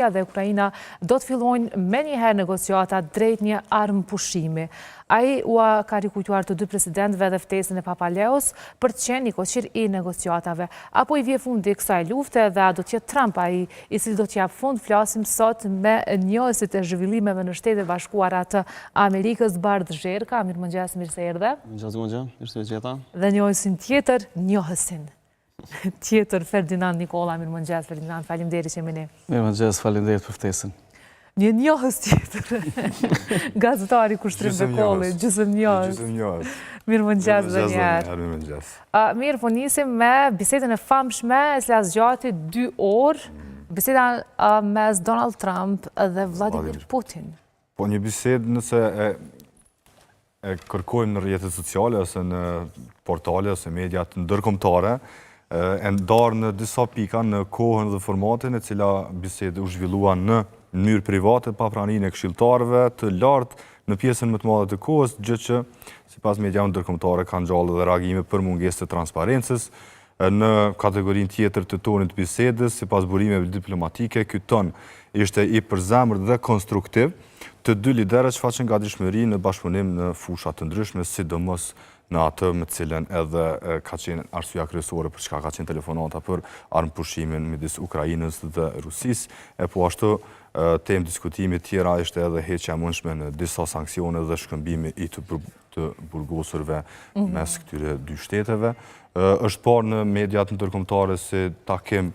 dhe Ukraina do të fillojnë menjëherë negociata drejt një armëpushimi. Ai ua ka rikujtuar të dy presidentëve edhe ftesën e Papa Leos për të qenë nikoqir i negociatave. A po i vjen fundi kësaj lufte dhe a do të jetë Trump ai i cili do t'i japë fund, flasim sot me njohësit e zhvillimeve në Shtetet e Bashkuara të Amerikës, Bardh Zherka, mirëmëngjes, mirë se erdhe. Mirëmëngjes Gonxhe, mirë se ju gjeta. Dhe njohësin tjetër, njohësin tjetër Ferdinand Nikolla, mirëmëngjes Ferdinand, faleminderit që je me ne. Mirëmëngjes, faleminderit për ftesën. Një njohës tjetër, gazetari Kushtrim Bekolli, gjysëm njohës. Gjysëm njohës. Mirëmëngjes dhe njëherë. Mirëmëngjes. Mirë, po nisim me bisedën e famshme, e cila zgjati dy orë, biseda mes Donald Trump dhe Vladimir Putin. Po një bisedë nëse e e kërkojmë në rrjetet sociale ose në portale ose mediat ndërkombëtare, e ndarë në disa pika në kohën dhe formatin e cila bisedë u zhvillua në mënyrë private pa praninë e këshilltarëve të lartë në pjesën më të madhe të kohës, gjë që sipas mediave ndërkombëtare ka ngjallë edhe reagime për mungesë të transparencës. Në kategorinë tjetër të tonit të bisedës, sipas burimeve diplomatike, ky ton ishte i përzemërt dhe konstruktiv. Të dy liderët shfaqën gatishmëri në bashkëpunim në fusha të ndryshme, sidomos në atë me të cilën edhe ka qenë arsyeja kryesore për çka ka qenë telefonata për armëpushimin midis Ukrainës dhe Rusisë, e po ashtu temë diskutimi tjera ishte edhe heqja e mundshme në disa sanksione dhe shkëmbimi i të të burgosurve mhm. mes këtyre dy shteteve. Është parë në mediat ndërkombëtare si takim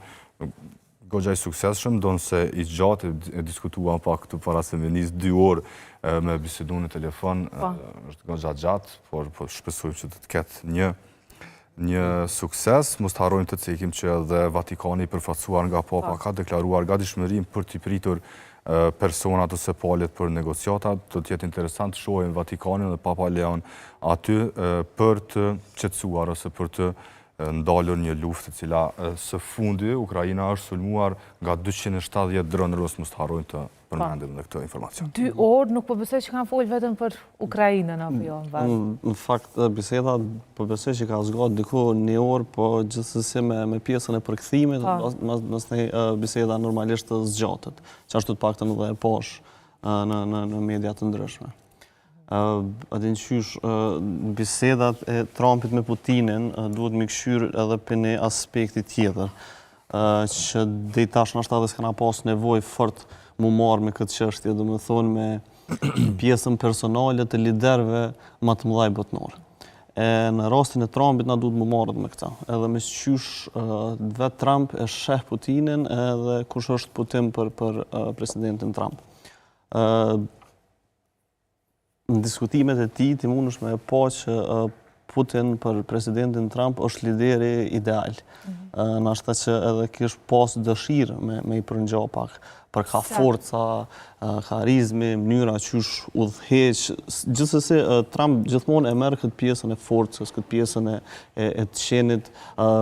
goxha i suksesshëm, ndonëse i gjatë, e diskutuam pak këtu para se me nis dy orë me bisedu në telefon, po. është goxha gjatë, por po shpresojmë që do të ketë një një sukses, mos të harrojmë të cekim që edhe Vatikani i përfaqësuar nga Papa po. ka deklaruar gatishmërinë për t'i pritur personat ose palët për negociata, do të jetë interesant të shohim Vatikanin dhe Papa Leon aty për të qetësuar ose për të ndalur një luftë e cila së fundi Ukraina është sulmuar nga 270 dronë rusë, mos të harrojmë të përmendim dhe këtë informacion. Dy orë, nuk po besoj që kanë folë vetëm për Ukrainën, apo jo, në vazh. Në fakt, biseda, po besoj që ka zgatë diku një orë, po gjithsesi me, me pjesën e përkthimit, po. masnej biseda normalisht të zgjatet. Qashtu të paktën dhe e pash në, në, në media të ndryshme. A din qysh, bisedat e Trumpit me Putinin duhet me kqyrë edhe prej një aspekti tjetër, që deri tash nashta edhe s'kena pas nevojë fort mu marrë me këtë çështje, domethonë me pjesën personale të liderëve ma të mëdhaj botnorë. E në rastin e Trumpit na duhet mu marrë me këta, edhe me qysh vetë Trump e sheh Putinin edhe kush është Putin për, për presidentin Trump. Në diskutimet e tij ti mundesh me e pa që Putin për presidentin Trump është lideri ideal. Mm -hmm. Nashta që edhe kish pas dëshirë me, me i përngja pak, për ka forca, karizmi, mënyra qysh udhëheq, gjithsesi Trump gjithmonë e merr këtë pjesën e forcës, këtë pjesën e, e, e të qenit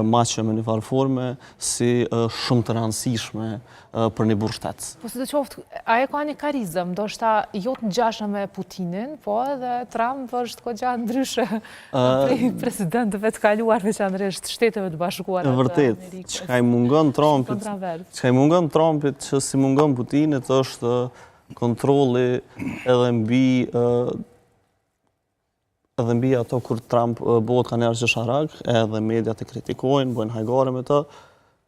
maço në një farë forme, si shumë të rëndësishme për një burrështet. Po sidoqoftë, ai e ka një karizëm, ndoshta jo të ngjashme me Putinin, po edhe Trump është goxha ndryshe prej presidentëve të kaluar, veçanërisht Shteteve të Bashkuara të Amerikës. Çka i mungon Trumpit, çka i mungon Trumpit që s'i mungon Putinit është kontrolli edhe mbi edhe mbi ato kur Trump bëhet kanjëherë qesharak, edhe mediat e kritikojnë, bëjnë hajgare me të,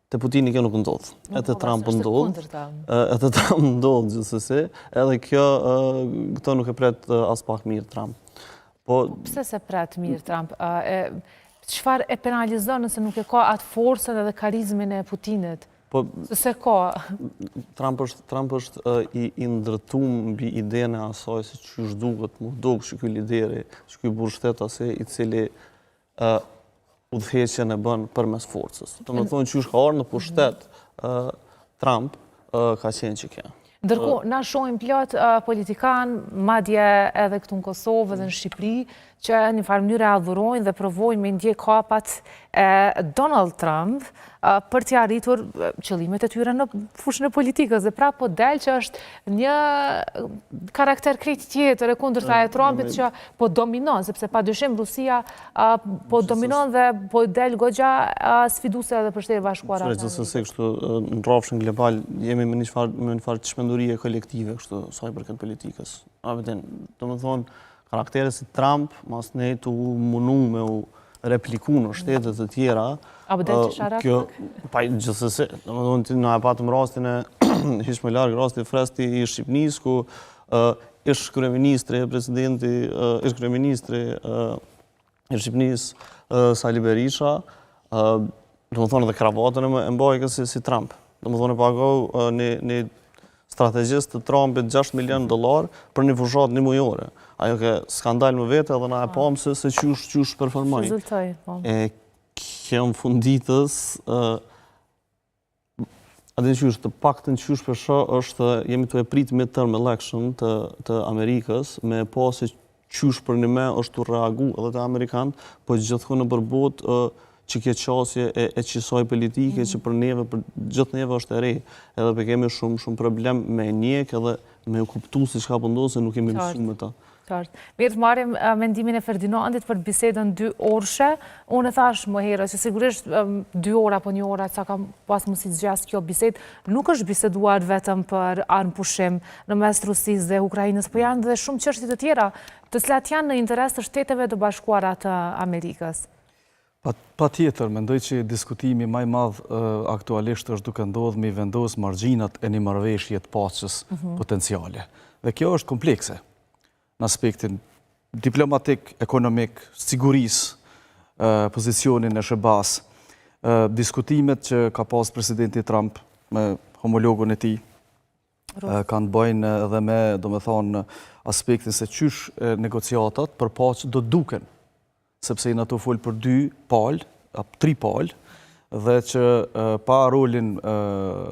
te Putini kjo nuk ndodh. E te Trump ndodh. E te Trump ndodh gjithsesi, edhe kjo këto nuk e pret aspak mirë Trump. Po, po pse s'e pret mirë Trump? E çfarë e penalizon nëse nuk e ka atë forcën edhe karizmin e Putinit? Po, Se ka. Trump është, Trump është i, i ndërtum mbi idenë e asaj se qysh duhet mu duk që ky lideri, që ky burrështetasi i cili uh, udhëheqjen e bën përmes forcës. Domethonë qysh ka ardhur në pushtet uh, Trump uh, ka qenë që kjo. Ndërkohë, na shohim plot politikanë, madje edhe këtu në Kosovë dhe në Shqipëri, që në një farë mënyre adhurojnë dhe provojnë me ndjek hapat e Donald Trump. për t'i arritur qëllimet e tyre në fushën e politikës dhe pra po del që është një karakter krejt tjetër e kundërta e Trumpit që po dominon, sepse pa dyshim Rusia po dominon dhe po del goxha sfiduese edhe për Shtetet e Bashkuara. Gjithsesi kështu në rrafshin global jemi me një farë me një farë çmendurie kolektive kështu sa i përket politikës. A veten, domethonë karaktere si Trump, masnej tu u munu me u repliku në shtete të tjera. A po del qesharak kjo, Pa, gjithsesi, domethonë, ti na e patëm rastin e, hiç më larg, rasti freskët i Shqipnisë, ku ish kryeministri, presidenti, ish kryeministri i Shqipnisë, Sali Berisha, domethonë edhe kravatën e mbajke si, si Trump. Domethonë e pagoi një, një strategjist të Trumpit 6 milion dollar për një fushatë një mujore. Ajo ke skandal më vete edhe na e pamë se, se qysh, qysh performoi. Rezultoi, po. E kjo në fund ditës, A din qysh, të paktën qysh po shoh është jemi tu e prit midterm election të të Amerikës me pa se qysh përnime është tu reagu edhe te amerikanët, po gjithkund nëpër botë që kjo qasje e, e qësaj politike mm. që për neve, për gjithë neve është e re, edhe po kemi shumë, shumë problem me njek edhe me u kuptu se çka po ndodh, se nuk jemi mësu me ta. Qartë. Mirë të marrim mendimin e Ferdinandit për bisedën dy orëshe. Unë e thashë më herët që sigurisht dy orë apo një orë sa ka pas mundësi të zgjasë kjo bisedë, nuk është biseduar vetëm për armëpushim në mes Rusisë dhe Ukrainës, po janë dhe shumë çështje të tjera, të cilat janë në interes të Shteteve të Bashkuara të Amerikës. Patjetër, mendoj që diskutimi ma i madh aktualisht është duke ndodhë me i vendosë margjinat e një marrëveshje të paqes mhm. potenciale. Dhe kjo është komplekse në aspektin diplomatik, ekonomik, sigurisë, pozicionin e SHBA-së, diskutimet që ka pas presidenti Trump me homologun e tij, kanë të bëjnë edhe me, domethonë, aspektin se qysh negociatat për paqe do të duken, sepse jena tu folë për dy palë, apo tri palë, dhe që pa rolin,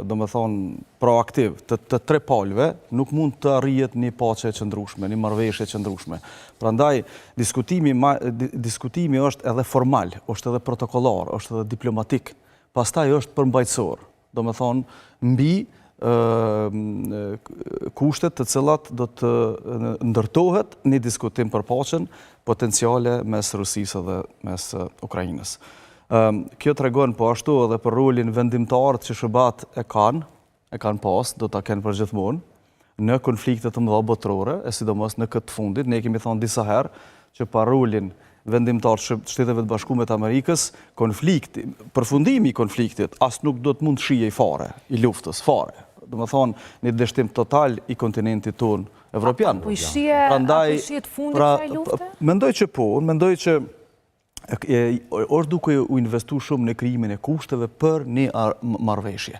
domethonë, proaktiv të, të tre palëve, nuk mund të arrihet një paqe e qëndrueshme, një marrëveshje e qëndrueshme. Prandaj, diskutimi, ma, diskutimi është edhe formal, është edhe protokollar, është edhe diplomatik, pastaj është përmbajtësor. Domethonë, mbi kushtet të cilat do të ndërtohet një diskutim për paqen potenciale mes Rusisë dhe mes Ukrainës. Kjo tregon po ashtu edhe për rolin vendimtar që SHBA-t e kanë, e kanë pas, do ta kenë përgjithmonë, në konflikte të mëdha botërore, e sidomos në këtë të fundit, ne kemi thonë disa herë që pa rolin vendimtar të Shteteve të Bashkume të Amerikës, konflikti, përfundimi i konfliktit as nuk do të mund të shihej fare, i luftës fare. Domethonë, një dështim total i kontinentit tonë evropian. A po i shihet, a po i shihet fundi pra, kësaj lufte? Mendoj që po, mendoj që është duke u investu shumë në krijimin e kushteve për një marrëveshje.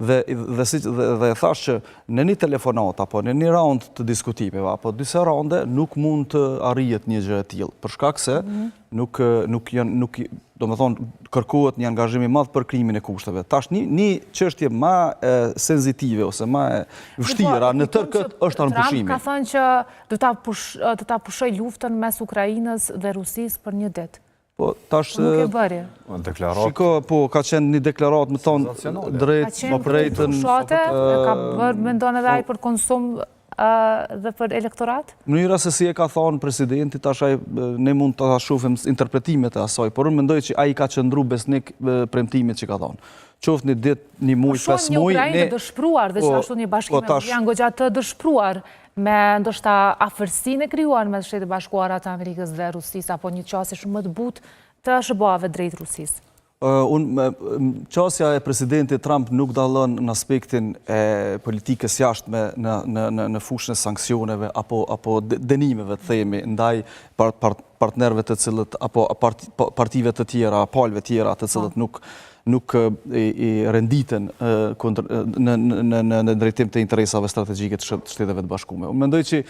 Dhe, dhe, si, dhe, dhe e thashë që në një telefonatë, apo në një raund të diskutimeve, apo disa raunde, nuk mund të arrihet një gjë e tillë, për shkak se mm -hmm. nuk, nuk janë, nuk, domethonë, kërkohet një angazhim i madh për krijimin e kushteve. Tash një, një çështje ma e, sensitive ose ma e vështira po, në tërë këtë është armëpushimi. Trump ka thënë që Do ta push, do ta pushojë luftën mes Ukrainës dhe Rusisë për një ditë. Po, tash... Po nuk e bëri. Deklaratë. Shiko, po, ka qenë një deklaratë, me thonë, drejt, më drejtën... Ka qenë e ka bërë, mendon edhe ai për konsum dhe për elektorat? Mënyra se si e ka thonë presidenti, tash ai, ne mund të shohim interpretimet e asaj, por unë mendoj që ai ka qëndru besnik premtimit që ka thonë. Qoftë një ditë, një muj, 5 muj... Po një Ukrainë të dëshpruar dhe po, gjithashtu një Bashkim po, Evropian goxha të dëshpruar me ndoshta afërsinë e krijuar mes Shteteve të Bashkuara të Amerikës dhe Rusisë apo një qasje shumë më të butë të SHBA-ve drejt Rusisë. Unë, qasja e presidentit Trump nuk dallon në aspektin e politikës jashtme në, në, në, në fushën e sanksioneve apo, apo dënimeve, të themi, ndaj par, par, partnerëve të cilët apo partive të tjera, palëve tjera të cilët po. nuk nuk i, i renditen kundër në në në në drejtim të interesave strategjike të Shteteve të Bashkuara. Unë mendoj që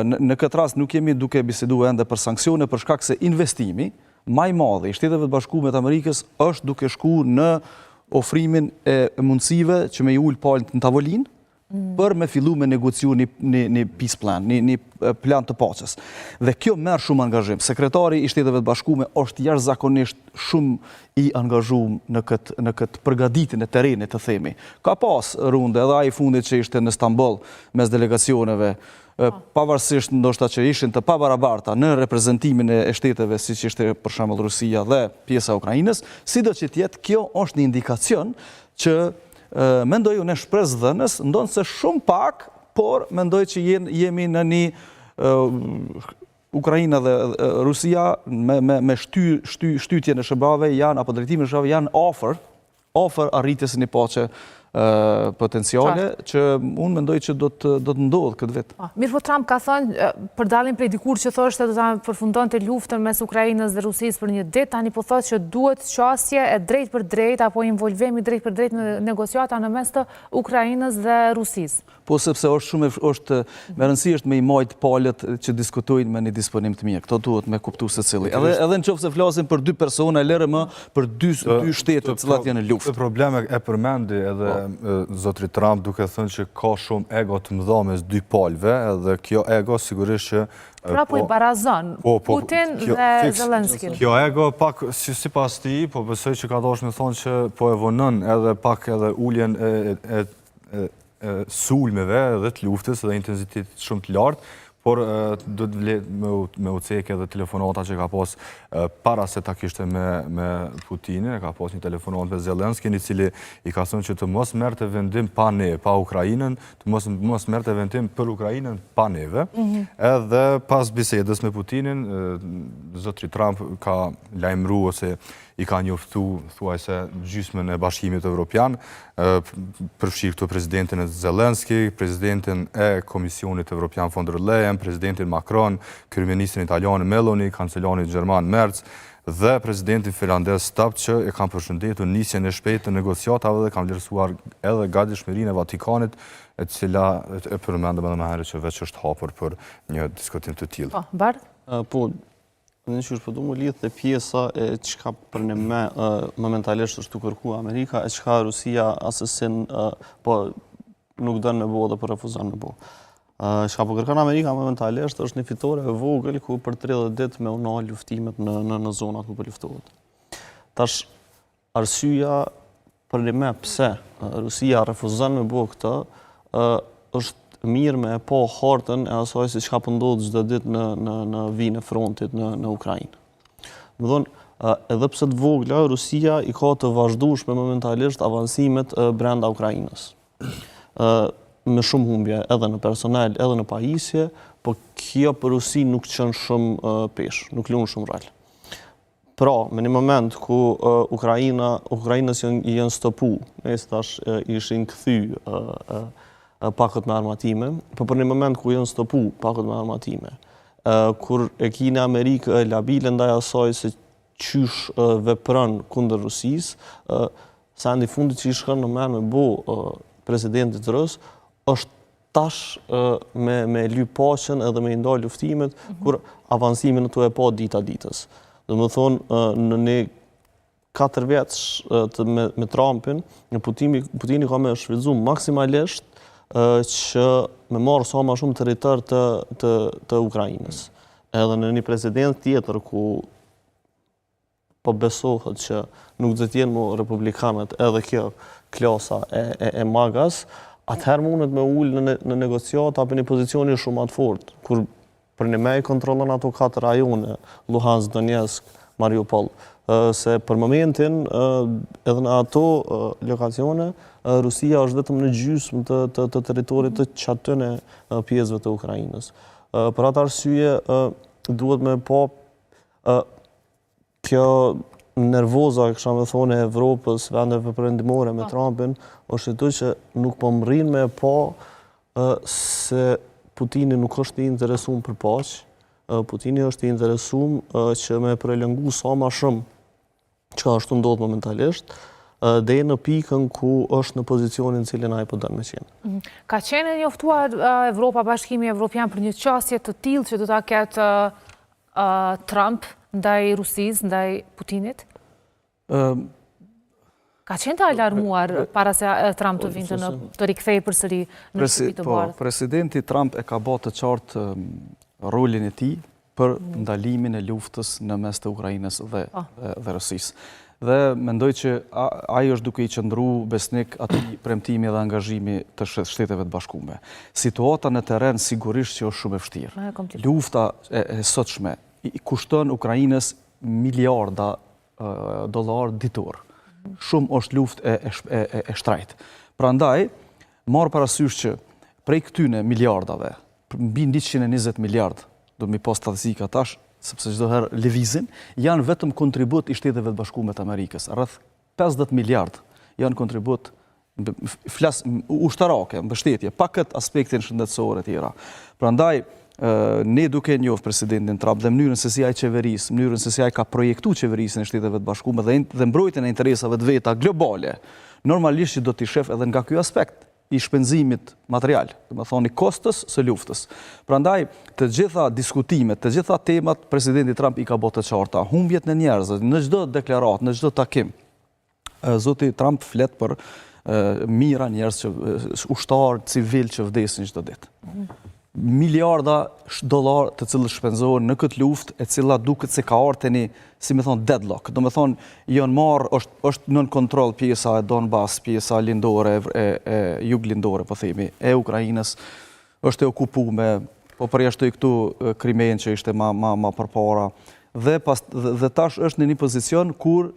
në, në këtë rast nuk jemi duke biseduar ende për sanksione për shkak se investimi ma i madh i Shteteve të Bashkuara të Amerikës është duke shku në ofrimin e mundësive që me i ul palët në tavolinë. Mm. Për me fillu me negociu një, një, një peace plan, një, një plan të paqes. Dhe kjo merr shumë angazhim. Sekretari i Shteteve të Bashkume është jashtëzakonisht shumë i angazhum në këtë në këtë përgatitjen e terrenit të themi. Ka pas runde edhe ai i fundit që ishte në Stamboll mes delegacioneve, po. pavarësisht ndoshta që ishin të pabarabarta në reprezentimin e shteteve siç ishte për shembull Rusia dhe pjesa e Ukrainës, sido që të jetë kjo është një indikacion që mendoj unë shpresëdhënës, ndonëse shumë pak, por mendoj që jemi në një Ukraina dhe Rusia me me me shty, shty, shtytjen e SHBA-ve janë apo drejtimin e SHBA-ve janë afër afër arritjes së një paqe potenciale që unë mendoj që do të do të ndodhë këtë vit. Po, mirëpo Trump ka thënë për dallim prej dikur që thoshte do ta përfundonte luftën mes Ukrainës dhe Rusisë për një ditë, tani po thotë që duhet qasje e drejtpërdrejtë apo involvim i drejtpërdrejtë në negociata në mes të Ukrainës dhe Rusisë. Po sepse është shumë është me rëndësi është me i majt palët që diskutojnë me një disponim të mirë. Këto duhet me kuptu secili. Edhe edhe në qoftë se flasim për dy persona, lëre më për dy dy shtete të cilat janë në luftë. Këtë problem e përmendi edhe po. zotri Trump duke thënë që ka shumë ego të mëdha mes dy palëve, edhe kjo ego sigurisht që Pra po i barazon po, po, Putin dhe Zelenskin. Kjo ego pak si sipas tij, po besoj që ka dashur me thonë që po e vonon edhe pak edhe uljen e e e sulmeve dhe të luftës dhe intensitetit shumë të lartë, por do të vle me u, me u cekë edhe telefonata që ka pas para se ta kishte me, me Putinin, e ka pas një telefonatë me Zelenskin, i cili i ka thënë që të mos merrte vendim pa ne, pa Ukrainën, të mos, mos merrte vendim për Ukrainën pa neve. Mm -hmm. Edhe pas bisedës me Putinin, zotri Trump ka lajmëru ose i ka njoftu thuajse gjysmën e Bashkimit Evropian, përfshirë këtu presidentin Zelenski, presidentin e Komisionit Evropian von der Leyen, presidentin Macron, kryeministrin italian Meloni, kancelarin gjerman Merz dhe presidentin finlandez Stubb që e kanë përshëndetur nisjen e shpejtë të negociatave dhe kanë vlerësuar edhe gatishmërinë e Vatikanit, e cila e përmendëm edhe më herët që veç është hapur për një diskutim të tillë. Po, Bardh? Po, Në qysh po du m'u lidhë te pjesa e çka për një me, momentalisht është tu kërku Amerika, e çka Rusia asesi po nuk don me bo dhe po refuzon me bo. Çka po kërkon Amerika momentalisht është një fitore e vogël ku për 30 ditë me u nalë luftimet në, në, në zonat ku po luftohet. Tash, Arsyeja për një me pse Rusia refuzon me bo këtë, është mirë me e pa hartën e asaj se çka po ndodh çdo ditë në në në vijën e frontit në në Ukrainë. Domethonë, edhe pse të vogla, Rusia i ka të vazhdueshme momentalisht avansimet brenda Ukrainës. me shumë humbje edhe në personel, edhe në pajisje, po kjo për Rusinë nuk çon shumë peshë, nuk luan shumë rol. Pra, me një moment ku Ukraina, Ukrainës i janë stopu, nëse tash ishin kthy pakot me armatime, po për një moment ku janë stopu pakot me armatime, kur e ki një Amerikë labile ndaj asaj se qysh vepron kundër Rusisë, sendi i fundit që i shkon në men me bo presidentit rus, është tash me me lyp paqen edhe me i ndal luftimet mm -hmm. kur avansimin tu e pa dita ditës. Domethonë në një 4 vjet të me, me Trumpin, në Putini, Putini ka me shfrytëzu maksimalisht që me marrë sa ma shumë territor të, të, të Ukrainës. Edhe në një president tjetër ku po besohet që nuk do të jenë më republikanët edhe kjo klasa e, e, e MAGA-s, atëherë mundet me ulë në, në negociata për një pozicioni shumë ma të fortë, kur për një me i kontrollon ato katër rajone, Luhansk, Donetsk, Mariupol, se për momentin edhe në ato lokacione, Rusia është vetëm në gjysmë të, të, të territorit të qatyne pjesëve të Ukrainës. Për atë arsye, duhet me pa Kjo nervoza, kisha me thonë, e Evropës, vendeve perëndimore me po. Trumpin, është ato që nuk po mrrin me pa se Putini nuk është i interesum për paqe, Putini është i interesum që me prolongu sa ma shumë çka është tu ndodhë momentalisht, deri në pikën ku është në pozicionin cilin ai po don me qenë. Mhm. Ka qenë e njoftuar Evropa, Bashkimi Evropian për një qasje të tillë që do ta ketë Trump ndaj Rusisë, ndaj Putinit? Ka qenë të alarmuar para se Trump të vinte në të rikthehej përsëri në Shtëpi të po, Bardhë. Presidenti Trump e ka ba të qartë rolin e tij për mm. ndalimin e luftës në mes të Ukrainës dhe, po. dhe, Rusisë. Dhe mendoj që ai është duke i qëndru besnik atij premtimi dhe angazhimi të Shteteve të Bashkume. Situata në terren sigurisht që është shumë e vështirë. Lufta e, e sotshme i kushton Ukrainës miliarda dollarë ditor. Shumë është luftë e, e, e, e shtrajtë. Prandaj, marrë parasysh që prej këtyne miliardave, mbi 120 miliard, do mi pas statistika tash, sepse çdo herë lëvizin, janë vetëm kontribut i Shteteve të Bashkume të Amerikës. Rreth 50 miliard janë kontribut flas ushtarake, mbështetje, pa këtë aspektin shëndetësor e tjera. Prandaj, ne duke njohur presidentin Trump dhe mënyrën se si ai qeveris, mënyrën se si ai ka projektu qeverisjen e Shteteve të Bashkuara dhe dhe mbrojtjen e interesave të veta globale, normalisht që do t'i shef edhe nga ky aspekt i shpenzimit material, domethonë i kostos së luftës. Prandaj, të gjitha diskutimet, të gjitha temat, presidenti Trump i ka bo të qarta, humbjet në njerëz, në çdo deklaratë, në çdo takim, Zoti Trump flet për mijëra njerëz që ushtarë civil që vdesin çdo ditë. Miliarda dollarë të cilët shpenzohen në këtë luftë e cila duket se ka ardhur te një, si me thonë, deadlock. Domethonë, janë marrë, është, është nën kontroll pjesa e Donbass, pjesa lindore, e, e juglindore, po themi, e Ukrainës, është e okupume, po përjashtoj këtu Krimenë që ishte ma, ma, ma përpara, dhe, pas, dhe, dhe tash është në një pozicion kur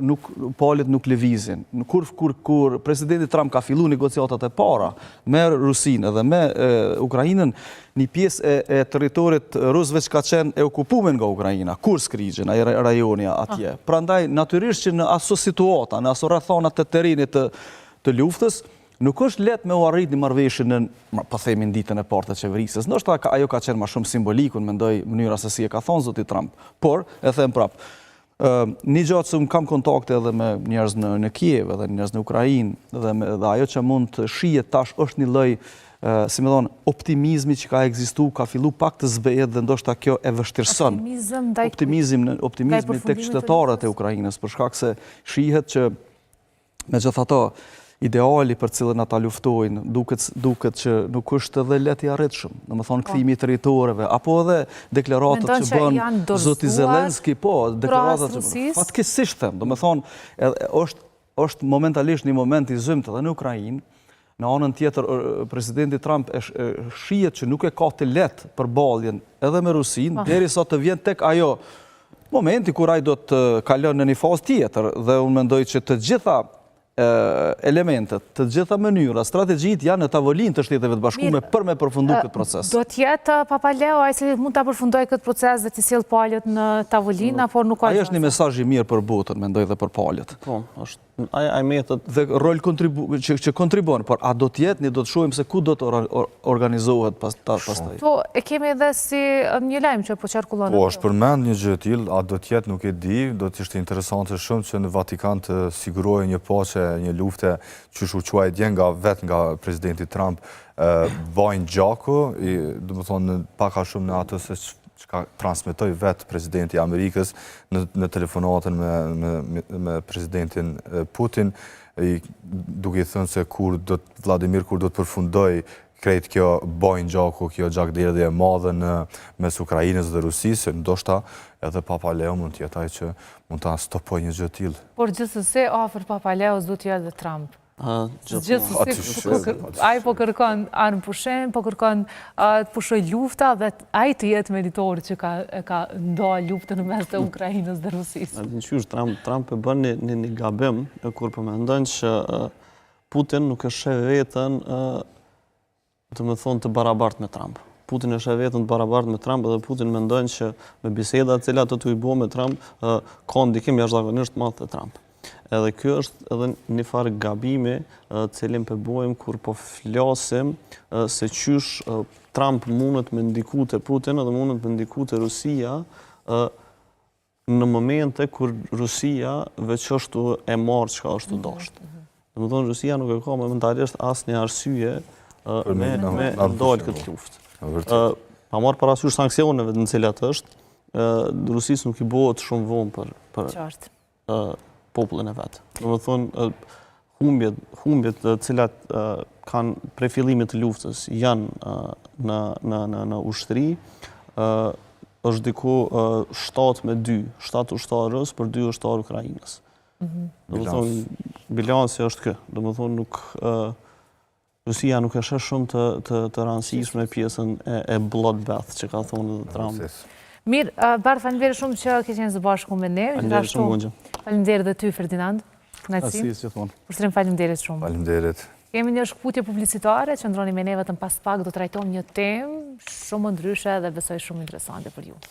nuk palët nuk lëvizin. Kur kur kur presidenti Trump ka fillu negociatat e para me Rusinë dhe me e, Ukrainën, një pjesë e, e territorit rus veç ka qenë e okupuar nga Ukraina, Kursk region, ai rajoni atje. Ah. Prandaj natyrisht që në aso situata, në aso rrethana të terrenit të të luftës, Nuk është lehtë me u arrit një marrëveshje në, po themi në ditën e parë të qeverisjes. Ndoshta ajo ka qenë ma shumë simbolikë, unë mendoj mënyra se si e ka thonë zoti Trump. Por, e them prapë, ë një gjë që unë kam kontakte edhe me njerëz në në Kiev edhe njerëz në Ukrainë dhe me, dhe ajo që mund të shihet tash është një lloj si me thonë, optimizmi që ka ekzistu, ka fillu pak të zbehet dhe ndoshta kjo e vështirëson. Optimizëm ndaj optimizim në optimizmi tek qytetarët e Ukrainës, për shkak se shihet që Megjithatë, ideali për cilën ata luftojnë, duket, duket që nuk është edhe lehtë i arritshëm. Domethonë, po. kthimi i territoreve, apo edhe deklaratat që bën zoti Zelenski, po, deklaratat që bën. Fatkeqësisht them, domethonë, edhe është, është momentalisht një moment i zymtë edhe në Ukrainë, Në anën tjetër, presidenti Trump e shihet që nuk e ka të lehtë përballjen edhe me Rusinë, po. derisa të vjen tek ajo momenti kur ai do të kalon në një fazë tjetër dhe unë mendoj që të gjitha elementet, të gjitha mënyrat, strategjitë janë në tavolinë të Shteteve të Bashkume për me përfundu këtë proces. Do të jetë Papa Leo ai që mund ta përfundojë këtë proces dhe t'i sjellë palët në tavolinë apo nuk ka Ai është një mesazh i mirë për botën, mendoj dhe për palët. Po, është Ai ai mbetet dhe rol kontribu që që kontribuon, por a do të jetë, ne do të shohim se ku do të organizohet pas ta pastaj. Po, e kemi edhe si një lajm që po qarkullon. Po, është përmend një gjë e tillë, a do të jetë nuk e di, do të ishte interesante shumë që në Vatikan të sigurohej një paqe, një lufte qysh u quajt dje nga vetë nga presidenti Trump, banjë gjaku, domethonë pak a shumë në atë se çka transmetoi vetë presidenti i Amerikës në, në telefonatën me, me, me presidentin Putin, i, duke i thënë se kur do të, Vladimir, kur do të përfundojë krejt kjo banjë gjaku, kjo gjakderdhje e madhe në mes Ukrainës dhe Rusisë, ndoshta edhe Papa Leo mund të jetë ai që mund ta stopojë një gjë të tillë. Por gjithsesi afër Papa Leos duhet të jetë dhe Trump. Gjithsesi, ai po kërkon armëpushim, po kërkon të pushojë lufta dhe ai të jetë meritor që ka e ka ndalë luftën në mes të Ukrainës dhe Rusisë. A din qysh Trump Trump e bën një një, një gabim kur po mendon që Putin nuk e sheh veten domethonë të barabartë me Trump. Putin e sheh veten të barabartë me Trump dhe Putin mendon që me bisedat të cilat do t'i bo me Trump ka ndikim jashtëzakonisht të madh te Trump. Edhe ky është edhe një farë gabimi të cilin po e bojmë kur po flasim se qysh Trump mundet me ndiku te Putin edhe mundet me ndiku te Rusia në momente kur Rusia veç është tu e marrë çka është tu mhm, dashtë. Mhm. Domethonë, Rusia nuk e ka momentalisht asnjë arsye me, me ndalë këtë luftë. Pa marrë parasysh sanksioneve në cilat është, Rusisë nuk i bëhet shumë vonë për, për. popullin e vet. Domethonë, humbjet, humbjet të cilat kanë prej fillimit të luftës janë në, në, në, në ushtri, është diku 7 me 2, 7 ushtarë rusë për 2 ushtarë ukrainas. Mm Domethonë, bilansi është kë. Domethonë, nuk... Rusia nuk e sheh shumë të, të, të rëndësishme pjesën e, e bloodbath që ka thonë edhe Trump. Mirë, Bardh, faleminderit shumë që ke qenë së bashku me ne. Faleminderit shumë, Gonxhe. Faleminderit dhe ty, Ferdinand. Kënaqësi. Gjithmonë. Ushtrim, faleminderit shumë. Faleminderit. Kemi një shkëputje publicitare, qëndroni me ne vetëm pas pak do trajtojmë një temë shumë ndryshe dhe besoj shumë interesante për ju.